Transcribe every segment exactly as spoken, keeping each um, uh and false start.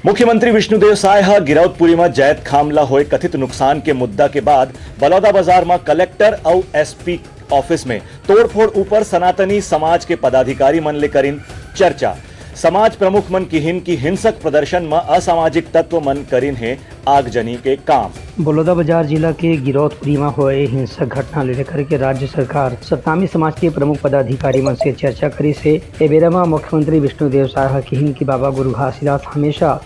मुख्यमंत्री विष्णुदेव साय ह गिरौदपुरी म जैतखाम ल होए कथित नुकसान के मुद्दा के बाद बलौदाबाजार म कलेक्टर अउ एसपी ऑफिस में तोड़फोड़ ऊपर सनातनी समाज के पदाधिकारी मन ले करिन चर्चा। समाज प्रमुख मन किहिन कि हिंसक प्रदर्शन म असामाजिक तत्व मन करिन हे आगजनी के काम। बलौदाबाजार जिला के गिरौदपुरी म होए हिंसक घटना ले लेकर के राज्य सरकार सतनामी समाज के प्रमुख पदाधिकारी मन से चर्चा करिस हे। ए बेरा म मुख्यमंत्री विष्णुदेव साय ह किहिन कि बाबा गुरु घासीदास हमेशा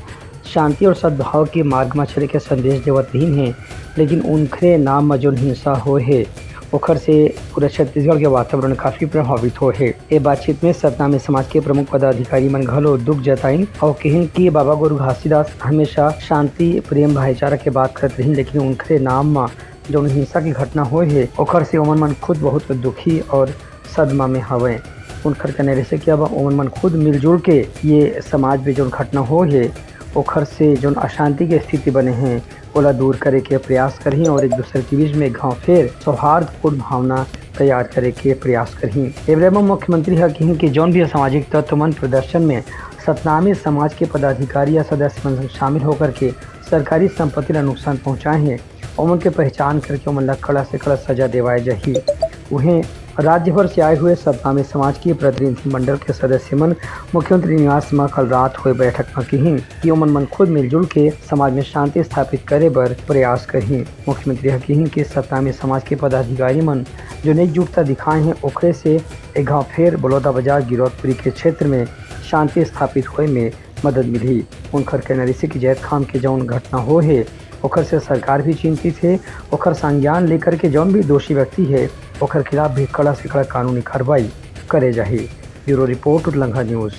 शांति और सद्भाव के मार्ग म चले के संदेश देवत रहिन हे, लेकिन उनखरे नाम म जोन हिंसा होए हे, ओखर से पूरा छत्तीसगढ़ के वातावरण काफी प्रभावित होए हे। ए बातचीत में सतनामी समाज के प्रमुख पदाधिकारी मन घलो दुख जताइन अउ किहिन कि बाबा गुरु घासीदास हमेशा शांति, प्रेम, भाईचारा के बात करत रहिन, लेकिन उनखरे नाम म जौन हिंसा की घटना होए हे, ओखर से ओमन मन खुद बहुत दुखी और सदमा में हवय। उनखर कहना रहिसे कि अब ओमन मन खुद मिलजुल के ये समाज में जौन घटना होए हे, ओखर से जौन अशांति के स्थिति बने हे, ओला दूर करे के प्रयास करही और एक दूसर के बीच में एक घाव फेर सौहार्दपूर्ण भावना तैयार करे के प्रयास करही। ए बेरा म मुख्यमंत्री ह किहिन कि जौन भी असामाजिक तत्व मन प्रदर्शन में सतनामी समाज के पदाधिकारी या सदस्य मन शामिल होकर के सरकारी संपत्ति ला नुकसान पहुंचाए हे, ओमन के पहचान करके ओमन ला कड़ा से कड़ा सजा देवाए जाही। उहें, राज्य भर से आए हुए सतनामी समाज के प्रतिनिधि मंडल के सदस्य मन मुख्यमंत्री निवास म कल रात हुए बैठक म किहिन कि ओमन मन खुद मिलजुल के समाज में शांति स्थापित करे बर प्रयास करही। मुख्यमंत्री ह किहिन कि सतनामी समाज के पदाधिकारी मन जो एकजुटता दिखाए हैं, ओखरे से एक घाव फेर बलौदाबाजार गिरौदपुरी के क्षेत्र में शांति स्थापित होए में मदद मिलही। उनखर कहना रहिसे कि जैतखाम के जौन घटना होए हे, ओखर से सरकार भी चिंतित हे। ओखर संज्ञान लेकर के जौन भी दोषी व्यक्ति हे, ओखर खिलाफ भी कड़ा से कड़ा कानूनी कार्रवाई करे जाही। Bureau report, Utlangha news.